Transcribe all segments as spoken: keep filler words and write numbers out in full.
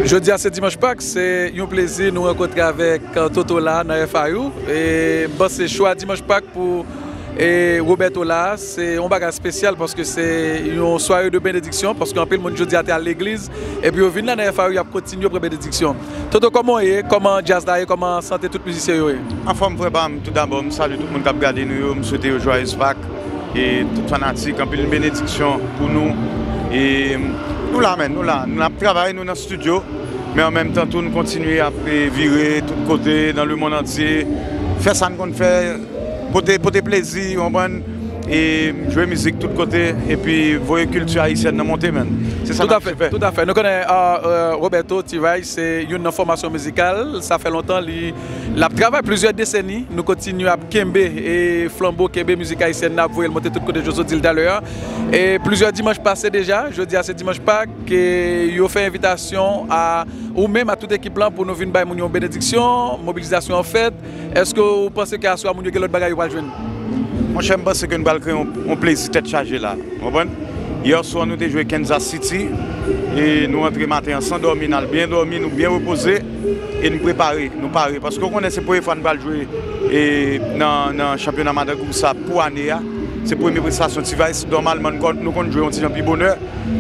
Jodi a se Dimanch Pak, se yon plezi nou rankontre avèk, euh, Toto la nan F I U. E m panse chwa Dimanch Pak pou, e, Roberto la, se yon bagay espesyal paske se yon sware de benediksyon, paske anpil moun jodi a te al legliz, epi yo vin la nan F I U, y ap kontinye pran benediksyon. Toto, kòman w ye? Kòman djaz la ye? Kòman sante tout mizisyen yo ye? Anfòm, frè pa m, toudabò, m salye tout moun k ap gade nou yo, m swete yo jwayez Pak. E tout fanatik, anpil benediksyon pou nou. E nou la, men, nou la. Nou ap travay, nou nan estidyo, men an menm tan tou, nou kontinye ap, e, vire tout kote, nan lemonn antye, fè sa n konn fè, pote, pote plezi, w konprann, e jwe mizik tout kote, epi voye kilti ayisyèn nan monte, men. Se sa n ap fè. Toutafè, toutafè. Nou konnen, a, e, Roberto T-Vice se youn nan fòmasyon mizikal, sa fè lontan li L ap travay plizyè deseni, nou kontinye ap kenbe, e, flanbo, kenbe mizik ayisyèn nan, ap voye l monte tout kote, Jojo di l talè a. E plizyè dimanch pase deja, jodi a se Dimanch Pak, e yo fè envitasyon a ou menm, a tout ekip lan, pou nou vin bay moun yo yon benediksyon, mobilizasyon an fèt. Èske w panse ke aswè a moun yo gen lòt bagay yo pral jwenn? Monchè, m panse ke nou pral kreye yon, yon plezi tèt chaje la. Ou konprann? Yè swa, nou te jwe Kansas City, e nou antre maten an san dòmi, n al byen dòmi, nou byen repoze, e n prepare, nou pare. Paske w konnen se premye fwa n pral jwe, e, nan, nan chanpyona Madan Gou sa pou ane a. Se premye prestasyon T-Vice. Nòmalman, n konn, nou konn jwe yon ti jan pi bonè,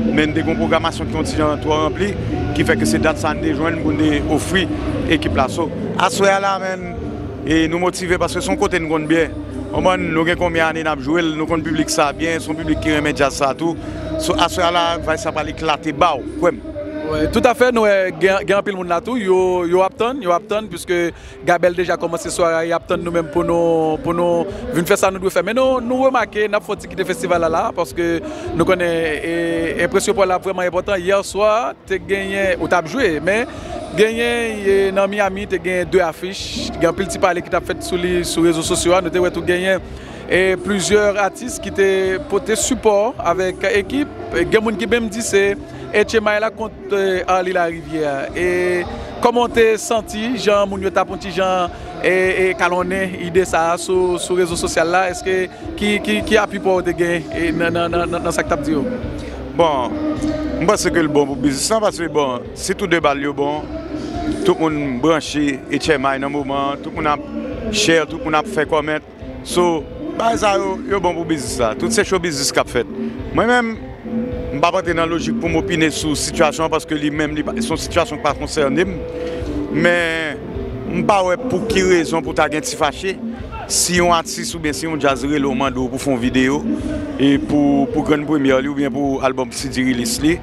men n te gen yon pwogramasyon ki yon ti jan twò ranpli, ki fè ke se dat sa a n te jwenn pou n te ofri ekip la. So, aswè a la, men, e nou motive paske se yon kote n konn byen. Konprann, nou gen konbyen ane n ap jwe l, nou konn piblik sa byen, se yon piblik ki renmen djaz sa tou. So, aswè a la, vay sa pral eklate ba w, kwè m. Wi, toutafè, nou wè gen, gen anpil moun la tou, yo, yo ap tann, yo ap tann, piske Gabèl deja kòmanse sware a, y ap tann nou menm pou nou, pou nou vin fè sa nou dwe fè. Men nou, nou remake, n ap fè yon ti kite festival la la, paske nou konnen, e, enpresyon pa w la vrèman enpòtan. Yè swa, te genyen, ou t ap jwe, men genyen, e, nan Miami, te genyen de afich, gen anpil ti pale ki t ap fèt sou li, sou rezo sosyo a, nou te wè tou genyen, e, plizyè atis ki te pote sipò avèk ekip, e, gen moun ki menm di se H M I la kont, e, Arly Larivière. E kòman w te santi, jan moun yo t ap yon ti jan, e, e, kalonnen ide sa a sou, sou rezo sosyal la? Èske Ki, ki, ki apui pa w te gen, e, nan, nan, nan, nan, nan sa k t ap di yo? Bon, m panse ke l bon pou biznis lan, paske, bon, si tou de bal yo bon, tout moun branche H M I nan moman, tout moun ap share, tout moun ap fè comment. So, bagay sa yo, yo bon pou biznis la. Tout se show biznis k ap fèt. Mwen menm, m p ap antre nan lojik pou m opine sou sitiyasyon an, paske li menm, li pa, se yon sitiyasyon ki pa konsène m. Men, m pa wè pou ki rezon pou ta gen ti fache. Si yon atis oubyen si yon djaz rele w, mande w pou fè yon videyo, e pou, pou grann premyè li oubyen pou albòm C D release li,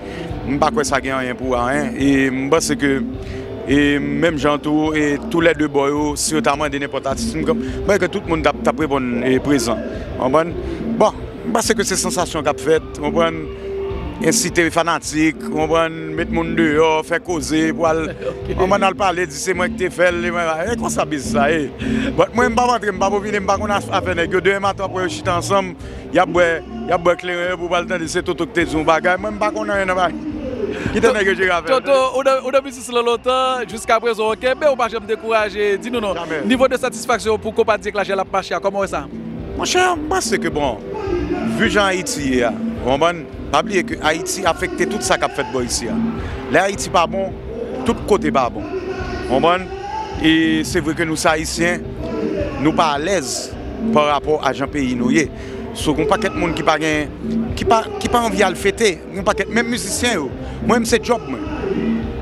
m pa kwè sa gen anyen pou anyen. E m panse ke, e menm jan tou, e toulède bò yo, si yo ta mande nenpòt atis, m kwè ke tout moun t ap, t ap reponn, e, prezan. Konprann? Bon, m panse ke se sansasyon k ap fèt, konprann? Ensite fanatik, konprann? Met moun deyò, fè koze, pou al, konprann? Al pale, di se mwen ki te fè l, e mwen, e konsa biznis la ye. But mwen, m p ap antre, m p ap opine, m pa konn af-, afè nèg yo. Demen maten, w ap wè yo chita ansanm, y ap bwè, y ap bwè kleren yo, pou w pral tande se Toto ki te di yon bagay. Mwen, m pa konn anyen nan bagay. Kite nèg yo jere afè yo. Toto, ou nan, ou nan biznis lan lontan, jiska prezan, w kenbe, ou pa janm dekouraje. Di nou non. Nivo de satisfaksyon pou konpa Dirèk Lajè l ap mache a, kòman w wè sa? Monchè, m panse ke, bon, vi jan Ayiti ye a, w konprann? Pa bliye ke Ayiti afekte tout sa k ap fèt bò isi a. Lè Ayiti pa bon, tout kote pa bon. W konprann? E se vre ke nou se Ayisyen, nou pa alèz pa rapò a jan peyi nou ye. So, gen yon pakèt moun ki pa gen, ki pa, ki pa anvi al fete. Yon pakèt, menm mizisyen yo. Mwen menm se djòb mwen.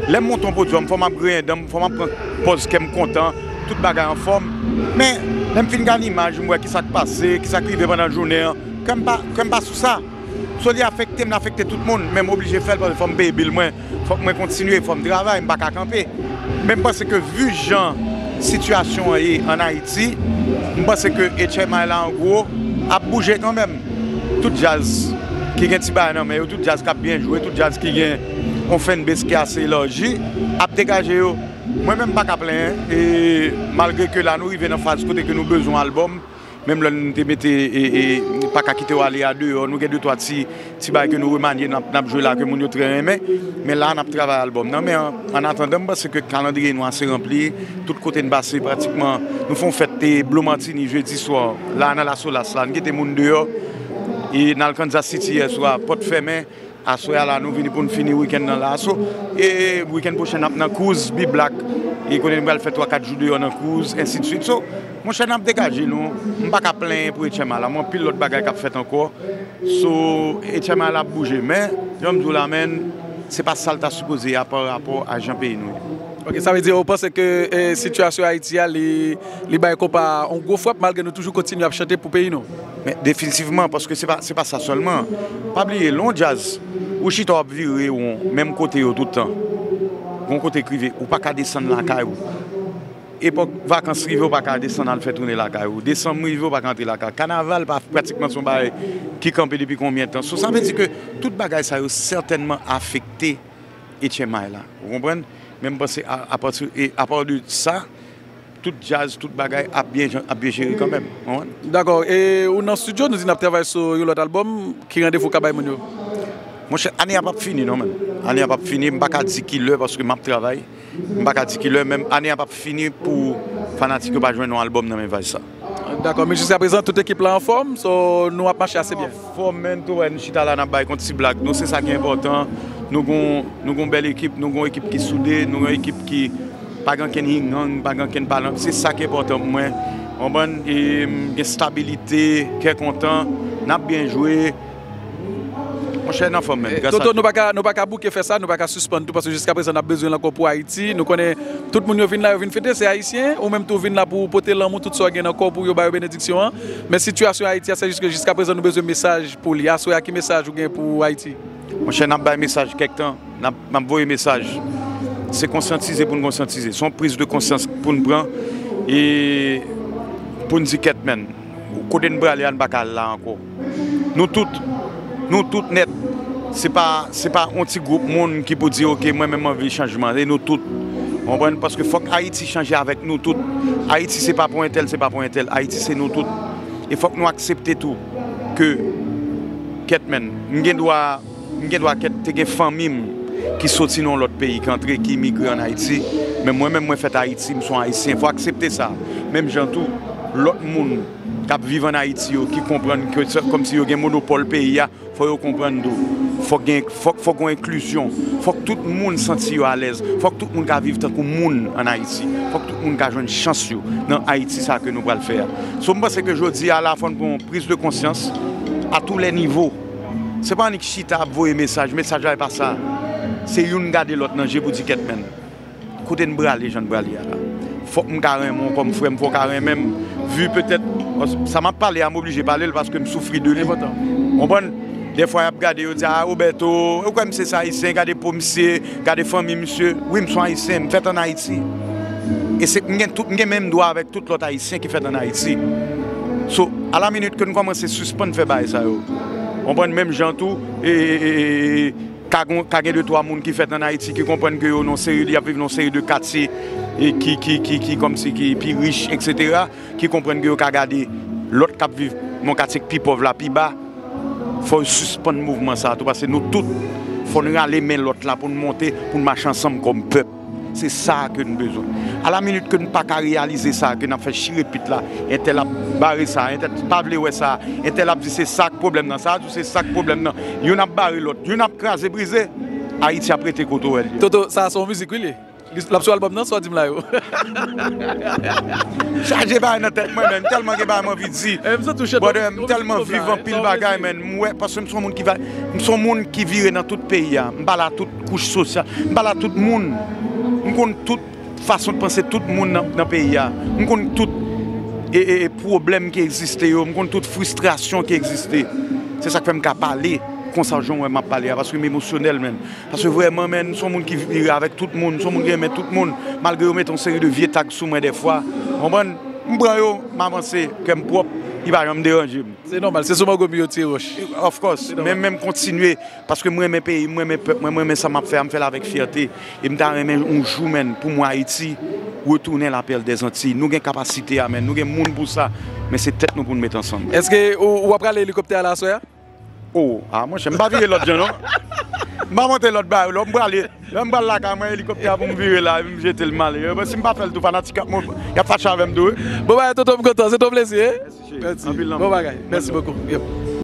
Lè m monte yon podyòm, fò m ap griyen dan m, fò m ap pran pòz kè m kontan, tout bagay anfòm. Men, lè m fin gade imaj, m wè kisa k pase, kisa k rive pandan jounen an, kè m pa, kè m pa sou sa. So, li afekte m, li afekte tout moun, men m oblije fè l paske fò m peye bil mwen, fòk mwen kontinye, fò m travay, m pa ka kanpe. Men m panse ke vi jan sitiyasyon an ye ann Ayiti, m panse ke H M I la, an gwo, ap bouje kanmenm. Tout djaz ki gen ti bagay nan men yo, tout djaz k ap byen jwe, tout djaz ki gen yon fanbase ki ase elaji, ap degaje yo. Mwen menm, m pa ka plenyen, e malgre ke la nou rive nan faz kote ke nou bezwen albòm, menm lè nou te mete, e, e, Pa ka kite w ale a deyò, nou gen de twa ti, ti bagay ke nou remanye, n ap, n ap jwe la, ke moun yo trè renmen. Men la, n ap travay albòm nan. Men an, an atandan, m panse ke kalandriye nou ase ranpli. Tout kote n pase, pratikman, nou fè yon fèt, e, Blue Martini jedi swa, la, nan La Solace la. N kite moun deyò. E n al Kansas City yè swa, pòt fèmen. Aswè a la, nou vini pou n fini wikenn nan la. So, e wikenn pwochen, n ap nan Cruz, Biblac, e kote nou pral fè twa kat jou deyò nan Cruz, ensidswit. So, monchè, n ap degaje nou. M pa ka plenyen pou H M I la. Mwen, anpil lòt bagay k ap fèt ankò. So, H M I la ap bouje. Men, jan m di w la, menn, se pa sa l ta sipoze a pa rapò a jan peyi nou ye. Ok, sa vle di, ou panse ke eh, sitiyasyon Ayiti a, li, li bay konpa yon gwo frap, malgre nou toujou kontinye ap chante pou peyi nou? Men definitivman, paske se pa, se pa sa sèlman. Pa bliye, lè yon djaz, ou chita w ap vire won, menm kote yo tout tan. Gon kote k rive, ou pa ka desann lakay ou. Epòk vakans rive, ou pa ka desann al fè tounen lakay ou. Desanm rive, ou pa ka antre lakay. Kanaval pa pratikman se yon bagay ki kanpe depi konbyen tan. So, sa vle di ke tout bagay sa yo sètènman afekte H M I la. Ou konprann? Men m panse a, a pati, e a pati de sa, tout djaz, tout bagay ap byen, jan- ap byen jere kanmenm. Ou konprann? Dakò. E ou nan estidyo, nou di n ap travay sou yon lòt albòm. Ki randevou w ka bay moun yo? Monchè, ane a p ap fini non, menn. Ane a p ap fini, m pa ka di ki lè paske m ap travay. M pa ka di ki lè, men ane a p ap fini pou fanatik yo pa jwenn yon albòm nan men Vice sa. Dakò, men jiskaprezan, tout ekip la anfòm, so nou ap mache ase byen. Anfòm, menn, tou, wè, nou chita la, n ap bay kont ti blag. Nou, se sa ki enpòtan. Nou gon, nou gon bèl ekip, nou gon ekip ki soude, nou gon ekip ki pa gen ankenn hingang, pa gen ankenn palan. Se sa ki enpòtan pou mwen. Konprann? E, m gen stabilite, kè kontan, n ap byen jwe. Monchè, n anfòm, menn. Grasa Toto, nou pa ka, nou pa ka bouke fè sa, nou pa ka sispann tou, paske jiskaprezan n ap bezwen l ankò pou Ayiti. Nou konnen tout moun yo vin la, yo vin fete, se Ayisyen. Ou menm tou vin la pou pote lanmou, tout sa w gen nan kò w pou yo ba yo benediksyon an. Men sitiyasyon Ayiti a, se jis ke jiskaprezan nou bezwen mesaj pou li. Aswè a, ki mesaj ou gen pou Ayiti? Monchè, n ap bay mesaj kèk tan, n ap, n ap voye mesaj. Se konsyantize pou n konsyantize. Se yon priz de konsyans pou n pran e pou n di kèt, menn. Kote n prale a, n pa ka al la ankò. Nou tout, nou tout nèt, se pa, se pa yon ti gwoup moun ki pou di, "Ok, mwen menm m anvi chanjman." E nou tout, konprann? Paske fòk Ayiti chanje avèk nou tout. Ayiti se pa pou entèl, se pa pou entèl. Ayiti se nou tout. E fòk nou aksepte tou ke, kèt, menn, m gen dwa M gen dwa kèt te gen fanmi m ki soti nan yon lòt peyi, ki antre, ki imigre ann Ayiti. Men mwen menm, mwen fèt Ayiti, m se yon Ayisyen. Fò aksepte sa. Menm jan tou, lòt moun k ap viv ann Ayiti yo, ki konprann ke se kòmsi yo gen monopòl peyi a, fò yo konprann tou. Fòk gen, fòk, fòk gen enklizyon. Fòk tout moun santi yo alèz. Fòk tout moun ka viv tankou moun ann Ayiti. Fòk tout moun ka jwenn chans yo nan Ayiti sa ke nou pral fè a. So, m panse ke jodi a la, fò n pran yon priz de konsyans a tous les niveaux. Se pa annik chita ap voye mesaj. Mesaj la e pa sa. Se youn gade lòt nan je pou di, "Kèt, menn, kote n prale, jan n prale a la?" Fòk m ka renmen w kòm frè m, fò w ka renmen m. Vi petèt, sa m ap pale a, m oblije pale l paske m soufri de li. Konprann? Dèfwa y ap gade, yo di, "A, Roberto, ou kwè misye se Ayisyen, gade po misye, gade fanmi misye." Wi, m se yon Ayisyen, m fèt ann Ayiti. E se, m gen tout, m gen menm dwa avèk tout lòt Ayisyen ki fèt ann Ayiti. So, alaminit ke n kòmanse sispann fè bagay sa yo. Konprann? Menm jan tou, e, e, e, e, ka gon, ka gen de twa moun ki fèt ann Ayiti ki konprann ke yo nan seri, y ap viv nan seri de katye e ki, ki, ki, ki kòmsi ki pi rich, etsetera, ki konprann ke yo ka gade lòt k ap viv nan katye k pi pòv la pi ba. Fò yo sispann mouvman sa a tou, paske nou tout, fò n rale men lòt la pou n monte, pou n mache ansanm kòm pèp. Se sa ke n bezwen. Alaminit ke n pa ka reyalize sa, ke n ap fè chirepit la, entèl ap bare sa, entèl pa vle wè sa, entèl ap di se sa k pwoblèm nan, sa a di w se sa k pwoblèm nan. Youn ap bare lòt, youn ap kraze brize, Ayiti ap rete kote w wè l ye. Toto, sa a se yon mizik, wi, li. Li, l ap sou albòm nan, sa w di m la yo. Chaje bagay nan tèt mwen, men m tèlman gen bagay m anvi di. Eh, m santi w chante. Brother, m tèlman viv anpil bagay, men m wè, paske m se yon moun ki va, m se yon moun ki vire nan tout peyi a. M pale a tout kouch sosyal. M pale a tout moun. M konn tout fason de panse tout moun nan, nan peyi a. M konn tout e, e, e pwoblèm ki egziste yo. M konn tout fristrasyon ki egziste. Se sa k fè m ka pale konsa jan w wè m ap pale a, paske m emosyonèl, menn. Paske vrèman, menn, m se yon moun ki vire avèk tout moun, m se yon moun ki renmen tout moun, malgre yo mete yon seri de vye tag sou mwen dèfwa. Konprann? M pran yo, m avanse, kè m pwòp, li pa janm deranje m. Se nòmal, se sou mango m yo tire wòch. Of course, men, men m kontinye, paske m renmen peyi m, m renmen pèp mwen, m renmen sa m ap fè a, m fè l avèk fyète. E m ta renmen yon jou, menn, pou m wè Ayiti retounen la perle des Antilles. Nou gen kapasite a, menn, nou gen moun pou sa, men se tèt nou pou n met ansanm. Èske ou, ou ap rale elikoptè a la aswè a? Oh, ah, monchè, m pa vire lòt jan, non. M pa monte lòt bagay, lò m prale, lè m pral lakay mwen, elikoptè a pou m vire la, epi m jete l m ale. Epi si m pa fè l tou, fanatik ap, y ap fache avè m tou, wi. Bon bagay, Toto, m kontan, se te yon plezi, hein? Mèsi. Anpil lanmou. Bon bagay, mèsi bokou. Yep.